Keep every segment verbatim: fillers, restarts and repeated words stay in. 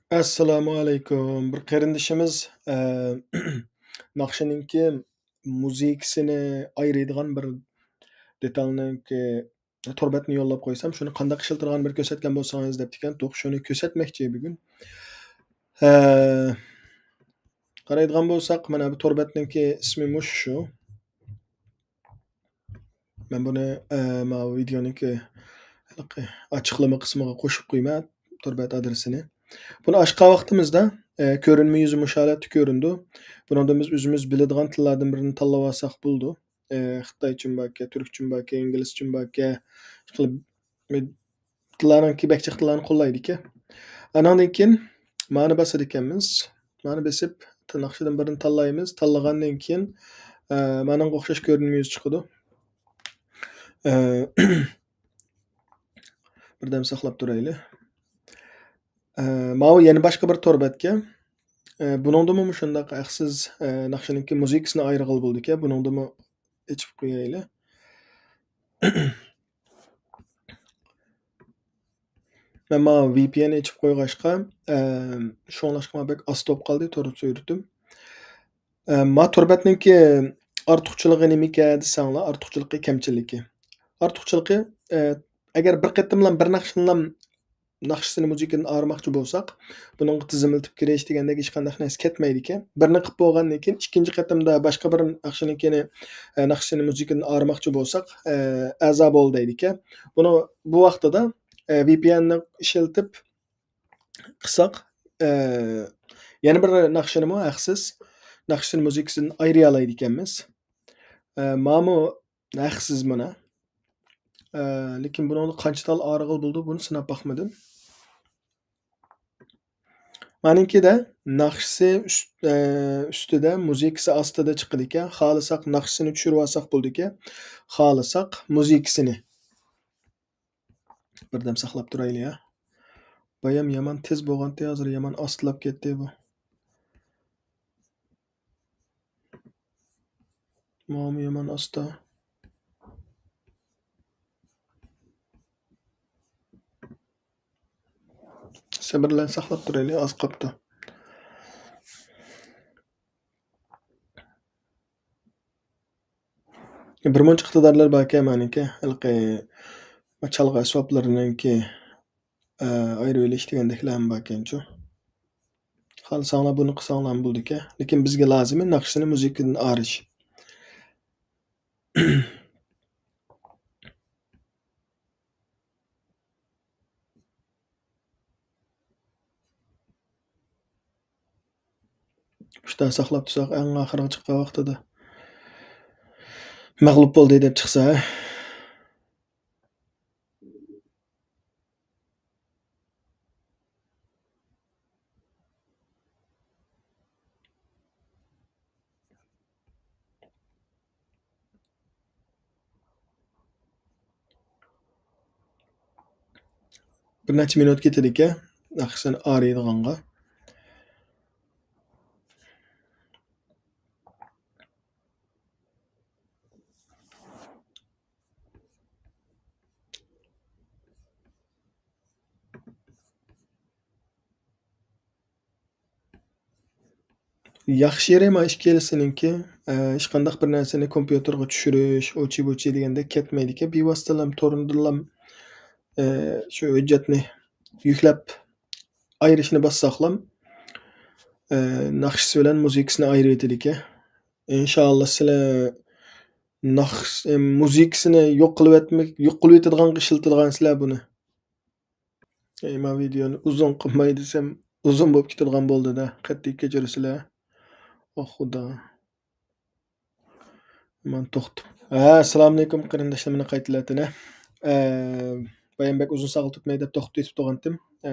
ئەسسالامۇ ئەلەيكۇم. بىر قېرىندىشىمىز، ئە، ناخشىنىڭكى مۇزىكىسىنى ئايرىيدىغان بىر دېتالنىڭكى تور بەتنى يوللاپ قويسام، شۇنى قانداق ئىشلىتىدىغان بىر كۆرسەتكەن بولسىڭىز دەپتىكەن. توق، شۇنى كۆرسەتمەكچى بۈگۈن. ئە، قارايدىغان بولساق، مانا بۇ تور بەتنىڭكى ئىسمى مۇشۇ. مەن بۇنى، ئە، ماۋۇ ۋىدېئونىڭكى ھېلىقى ئاچىقلىما قىسمىغا قوشۇپ قويىمەن، تور بەت ئادرېسىنى. بۇنى ئاچقان ۋاقتىمىزدا، ئە، كۆرۈنمە يۈزى مۇشۇ ھالەتتە كۆرۈنىدۇ. بۇنىڭدا بىز ئۆزىمىز بىلىدىغان تىللاردىن بىرىنى تاللىۋالساق بولىدۇ. ئە، خىتايچىمۇ باركەن، تۈركچىمۇ باركەن، ئىنگلىزچىمۇ باركەن، ئىشقىلىپ، تىللارنىڭكى بەك جىق تىللارنى قوللايدىكەن. ئاناندىن كېيىن مانى باسىدىكەنمىز. مانى بېسىپ، ناخشىدىن بىرىنى تاللايمىز. تاللىغاندىن كېيىن، ئە، مانىڭغا ئوخشاش كۆرۈنمە يۈزى چىقىدۇ. ئە، بىردەم ساقلاپ تۇرايلى. ئە، ماۋۇ يەنە باشقا بىر تور بەتكەن. ئە، بۇنىڭدىمۇ مۇشۇنداق ھەقسىز، ئە، ناخشىنىڭكى مۇزىكىسىنى ئايرىغىلى بولىدىكەن. بۇنىڭدىمۇ ئېچىپ قويايلى. مەن ماۋۇ ۋى پى ئېن ئېچىپ قويغاچقا، ئە، شۇڭلاشقا ماڭا بەك ئاستا بولۇپ قالدى تور سۈرئىتىم. ئە، ما تور بەتنىڭكى ئارتۇقچىلىقى نېمىكەن دېسەڭلار، ئارتۇقچىلىقى، كەمچىلىكى. ئارتۇقچىلىقى، ئە، ئەگەر بىر قېتىملا بىر ناخشىنىلا ناخشىسىنى مۇزىكىدىن ئايرىماقچى بولساق، بۇنىڭغا تىزىملىتىپ كىرىش دېگەندەك ھېچقانداق نەرسە كەتمەيدىكەن. بىرنى قىلىپ بولغاندىن كېيىن، ئىككىنچى قېتىمدا باشقا بىر ناخشىنىڭكىنى، ئە، ناخشىسىنى مۇزىكىدىن ئايرىماقچى بولساق، ئە، ئەزا بول دەيدىكەن. بۇنى بۇ ۋاقتىدا، ئە، ۋى پى ئېن نى ئىشلىتىپ قىلساق، ئە، يەنە بىر ناخشىنىمۇ ھەقسىز، ناخشىسىنى مۇزىكىسىدىن ئايرىيالايدىكەنمىز. ئە، مامۇ ھەقسىز مانا. ئە، لېكىن بۇنىڭدا قانچە تال ئايرىغىلى بولىدۇ، بۇنى سىناپ باقمىدىم. مانىڭكىدە ناخشىسى ئۈست-، ئە، ئۈستىدە، مۇزىكىسى ئاستىدا چىقىدىكەن. خالىساق ناخشىسىنى چۈشۈرۈۋالساق بولىدىكەن. خالىساق مۇزىكىسىنى. بىردەم ساقلاپ تۇرايلى يا. بايام يامان تېز بولغانتى، ھازىر يامان ئاستىلاپ كەتتى بۇ. ماۋۇمۇ يامان ئاستا. سەۋر بىلەن ساقلاپ تۇرايلى، ئاز قاپتۇ. بىر مۇنچە ئىقتىدارلار باركەن مانىڭكى، ھېلىقى چالغۇ ئەسۋابلىرىنىڭكى، ئە، ئايرىۋېلىش دېگەندەكلەرمۇ باركەنچۇ. خالىساڭلار بۇنى قىلساڭلارمۇ بولىدىكەن. لېكىن بىزگە لازىمى ناخشىسىنى مۇزىكىدىن ئايرىش. شۇنداق ساقلاپ تۇرساق، ئەڭ ئاخىرغا چىققان ۋاقتىدا مەغلۇپ بولدى دەپ چىقسا، ھە؟ بىر نەچچە مىنۇت كېتىدىكەن، ناخشىسىنى ئايرىيدىغانغا. ياخشى يېرى ما ئىككىلىسىنىڭكى، ئە، ھېچقانداق بىر نەرسىنى كومپيۇتېرغا چۈشۈرۈش، ئۇچى بۇچى دېگەندەك كەتمەيدىكەن. بىۋاسىتىلا توردىنلا، ئە، شۇ ھۆججەتنى يۈكلەپ ئايرىشنى باسساقلا، ئە، ناخشىسى بىلەن مۇزىكىسىنى ئايرىۋېتىدىكەن. ئىنشائاللا سىلەر ناخش-، ئە، مۇزىكىسىنى يوق قىلىۋەتمەك، يوق قىلىۋېتىدىغانغا ئىشلىتىدىغانسىلەر بۇنى. ئەي، مەن ۋىدېونى ئۇزۇن قىلماي دېسەم، ئۇزۇن بولۇپ كېتىدىغان بولدى-دە. قەتئىي كەچۈرىسىلەر. ئوھ، خۇدا. مەن توختىتىپ. ھە، ئەسسالامۇئەلەيكۇم قېرىنداشلار، مېنى قايتىلەتتىنە. ئە، بايام بەك ئۇزۇن ساقلىتىپمەن دەپ توختىتىپ تۇرغانتىم. ئە،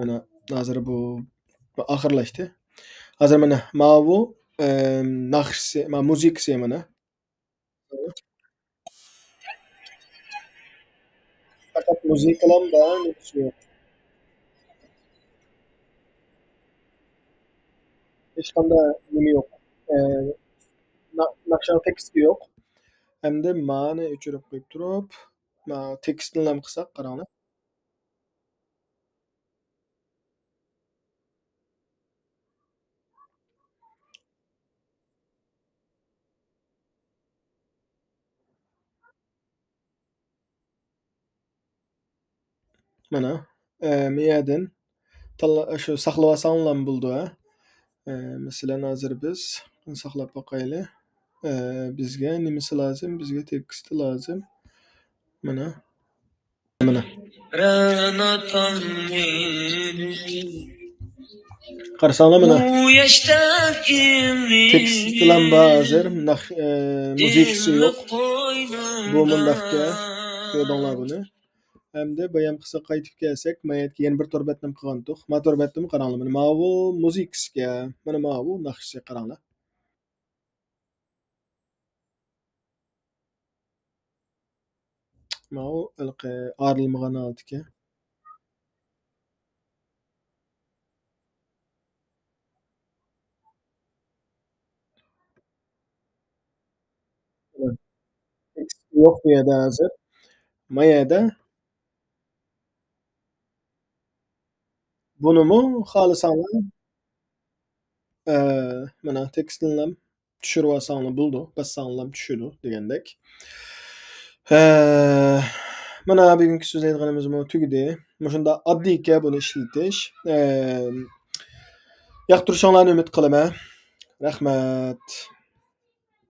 مانا ھازىر بۇ، بۇ ئاخىرلاشتى. ھازىر مانا ماۋۇ، ئە، ناخشىسى، ما مۇزىكىسى مانا. پەقەت مۇزىكىلام بار، نېمىسى يوق. ھېچقانداق نېمە يوق. ئە، نا-، ناخشا تېكىستى يوق. ئەمدى مانى ئۆچۈرۈپ قويۇپ تۇرۇپ، ما تېكىستنى نېمە قىلساق، قاراڭلار. مانا، ئە، مەيەدىن تاللا-، شۇ ساقلىۋالساڭلارمۇ بولىدۇ، ھە. ئە، مەسىلەن، ھازىر بىز ساقلاپ باقايلى. ئە، بىزگە نېمىسى لازىم؟ بىزگە تېكىستى لازىم. مانا. مانا. قارىساڭلار، مانا. تېكىستلام بار ھازىر. ناخ-، ئە، مۇزىكىسى يوق. بۇ مۇنداقكەن. كۆردۈڭلار بۇنى. ئەمدى بايام قىسا قايتىپ كەلسەك، مايەتكە يەنە بىر تور بەتنىمۇ قىلغانتۇق. ما تور بەتنىمۇ قاراڭلار. مانا ماۋۇ مۇزىكىسىكەن. مانا ماۋۇ ناخشىسى، قاراڭلار. ماۋۇ ھېلىقى ئايرىلمىغان ھالىتىكەن. تېكىست يوق بۇ يەردە ھازىر. ما يەردە. بۇنىمۇ خالىساڭلار، ئە، مانا تېكىستنىلا چۈشۈرۈۋالساڭلار بولىدۇ، باسساڭلار چۈشىدۇ دېگەندەك. ئە، مانا بۈگۈنكى سۆزلەيدىغىنىمىزمۇ تۈگىدى. مۇشۇنداق ئاددىيكەن بۇنى ئىشلىتىش. ئە، ياقتۇرۇشۇڭلارنى ئۈمىد قىلىمەن. رەھمەت.